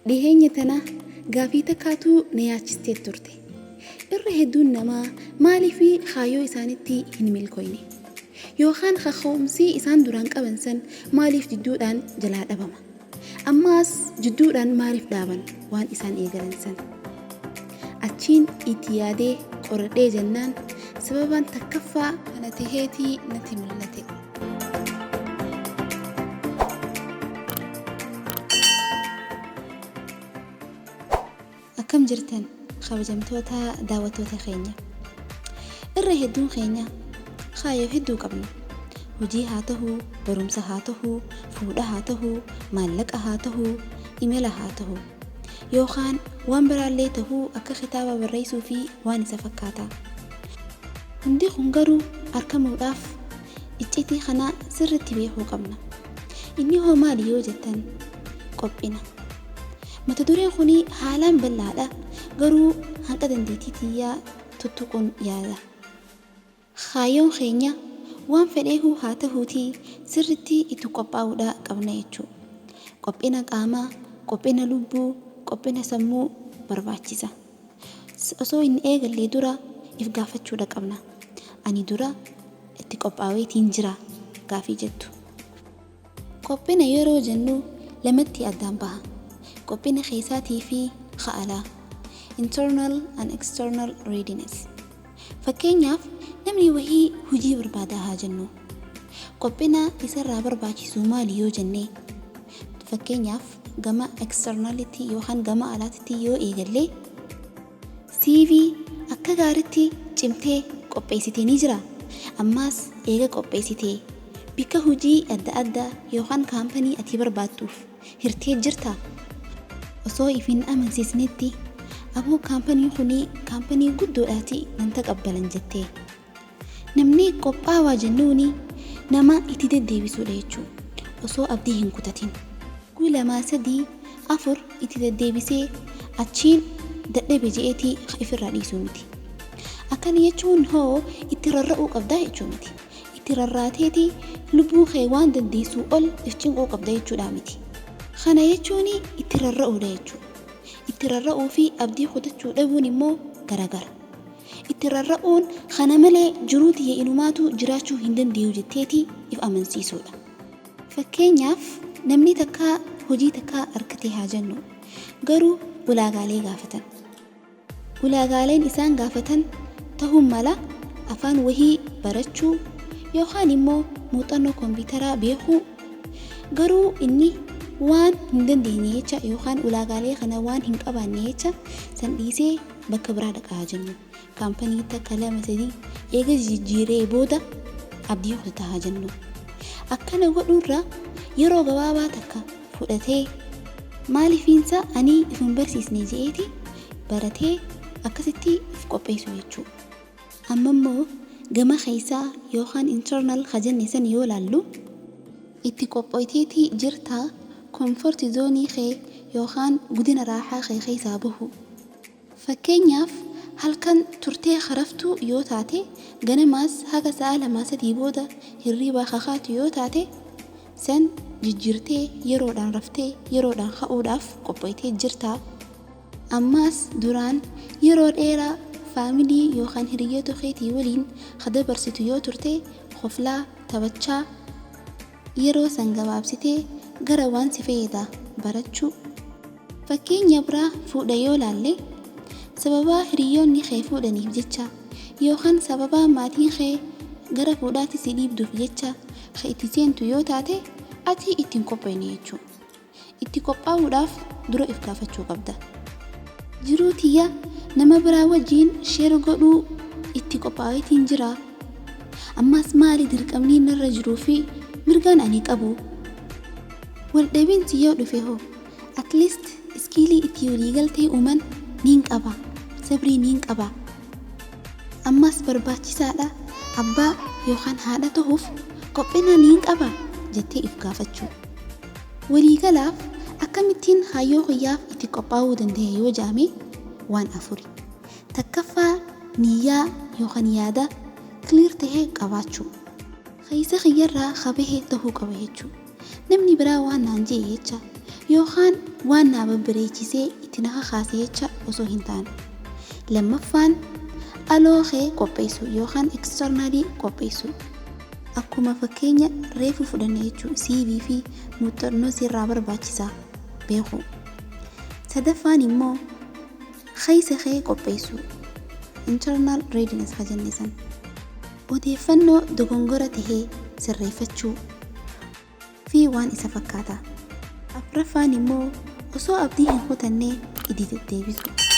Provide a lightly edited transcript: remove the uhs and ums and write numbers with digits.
Dhiheenya tana gaafii takkaatu na yaachistee turte. Irra hedduun namaa maaliif kaayyoo isaanitti hin milkooyne? Yookaan kaka'umsi isaan duraan qaban san maaliif jidduudhaan jalaa dhabama? Ammaas jidduudhaan maaliif dhaaban waan isaan eegalan san? Achiin itti yaadee qoradhee jennaan sababaan takkaffaa kana taheetii natti mul'ate. Akkam jirtan kabajamtoota daawwattoota keenya. Irra hedduun keenya kaayyoo hedduu qabna. Hojii haa ta'uu, barumsa haa ta'uu, fuudha haa ta'uu, maallaqa haa ta'uu, imala haa ta'uu. Yookaan waan biraallee ta'uu akka kitaaba barreessuu fi waan isa fakkaata. Hundi kun garuu argamuudhaaf icciitii kana sirriitti beekuu qabna. Inni hoo maali yoo jettan qophina. Mata dureen kun haalaan bal'aadha. Garuu hanqa dandeettii tiyyaa tuttuquun yaala. Kaayyoon keenya waan fedheehuu haa ta'uutii sirriitti itti qophaa'uudha qabna jechuudha. Qophina qaamaa, qophina lubbuu, qophina sammuu barbaachisa. Osoo hin eegallee dura if gaafachuudha qabna. Ani dura itti qophaa'eetiin jira gaafii jettu. Qophina yeroo jennu lamatti addaan baha. Qophina keessaatii fi alaa. Internal and external readiness. Fakkeenyaaf namni wahii hojii barbaada haa jennu. Qophina isarraa barbaachisu maali yoo jenne fakkeenyaaf gama externalitti yookaan gama alaatitti yoo eegallee CV akka gaariitti cimtee qopheessitee ni jira. Ammaas eega qopheessitee bikka hojii adda addaa yookaan kaampanii ati barbaadduuf hirtee jirta. Osoo if hin amansiisnetti aboo kaampanii kuni kaampanii guddoodhaati nan taqabbalan jettee. Namni qophaawaa jennuuni nama itti deddeebisuudha jechuudha. Osoo abdii hin kutatin. Guyyaa 2 3 4 itti deddeebisee achiin dadhabe je'eetii ifirraa dhiisuu miti. Akkana jechuun hoo itti rarra'uu qabdaa jechuu miti. Itti rarraateetii lubbuu kee waan dandeessuu ol if cinquu qabda jechuudha miti. Kana jechuun itti rarra'uudha jechuudha. Itti rarra'uu fi abdii kutachuu dhabuun immoo garagara. Itti rarra'uun kana malee jiruu tiyya inumaatu jiraachuu hin danda'u jetteetii if amansiisuudha. Fakkeenyaaf namni takka hojii takka argate haa jennu. Garuu ulaagaalee gaafatan. Ulaagaaleen isaan gaafatan ta'uu mala afaan wahii barachuu yookaan immoo muuxannoo kompiitaraa beekuu. Garuu inni waan hin dandeenye jecha yookaan ulaagaalee kana waan hin qabaanne jecha san dhiisee bakka biraa dhaqaa jennu. Kaampanii takka 2 3 eega jijjiiree booda abdii kutataa jennu. Akkana godhuurra yeroo gabaabaa takka fudhatee maaliifiinsa ani if hin barsiisne je'eeti baratee akkasitti if qopheessu jechuudha. Amma immoo gama keessaa yookaan internal jenne san yoo laallu itti qophooyteetii jirtaa comfort zone kee yookaan guddina raaxaa kee keessaa bahu. Fakkeenyaaf halkan turtee haraftuu yoo taate ganamaas haga sa'a 2 3 booda hirriibaa kakaatu yoo taate san jijjiirtee yeroodhaan raftee yeroodhaan ka'uudhaaf qophooytee jirtaa. Ammaas duraan yeroo dheeraa faamilii yookaan hiriyoota keetii waliin dabarsitu yoo turte koflaa taphachaa yeroo san gabaabsitee gara waan si fayyada barachuu. Fakkeenya biraa fuudha yoo laalle sababaa hiriyoonni kee fuudhaniif jecha yookaan sababaa maatiin kee gara fuudhaatti si dhiibduuf jecha itti seentu yoo taate ati ittiin qophoofne jechuudha. Itti qophaa'uudhaaf dura if gaafachuu qabda. Jiruu tiyya nama biraa wajjin share godhuu itti qophaa'eetiin jira. Ammas maali dirqamni narra jiruu fi mirgaan ani qabu? Waldhabinsi yoo dhufe hoo at least skill itti waliigaltee uuman niin qaba. Sabrii niin qaba. Ammas barbaachisaadha abbaa yookaan haadha ta'uuf qophina niin qaba jettee if gaafachuu. Waliigalaaf akkamittiin kaayyoo kiyyaaf itti qophaa'uu danda'e yoo jedhame waan afuri. Takkaffaa niyyaa yookaan yaada clear tahee qabaachuu. Keessa kiyyarraa kabahe ta'uu qaba jechuudha. Namni biraa waan naan jedhe jecha Yookaan waan naa babbareechisee itti na kakaase jecha osoo hin taane. Lammaffaan, aloo kee qopheessuu yookaan external qopheessuu. Akkuma fakkeenya reefu fudhanne jechuun CV fi muuxannoo sirraa barbaachisaa beeku. Sadaffaan immoo keessa kee qopheessuu, internal readiness ka jenne san. Odeeffannoo dogongora tahee sirreeffachuu fi waan isa fakkaata. Afuraffaan immoo osoo abdii hin kutannee itti deddeebisu.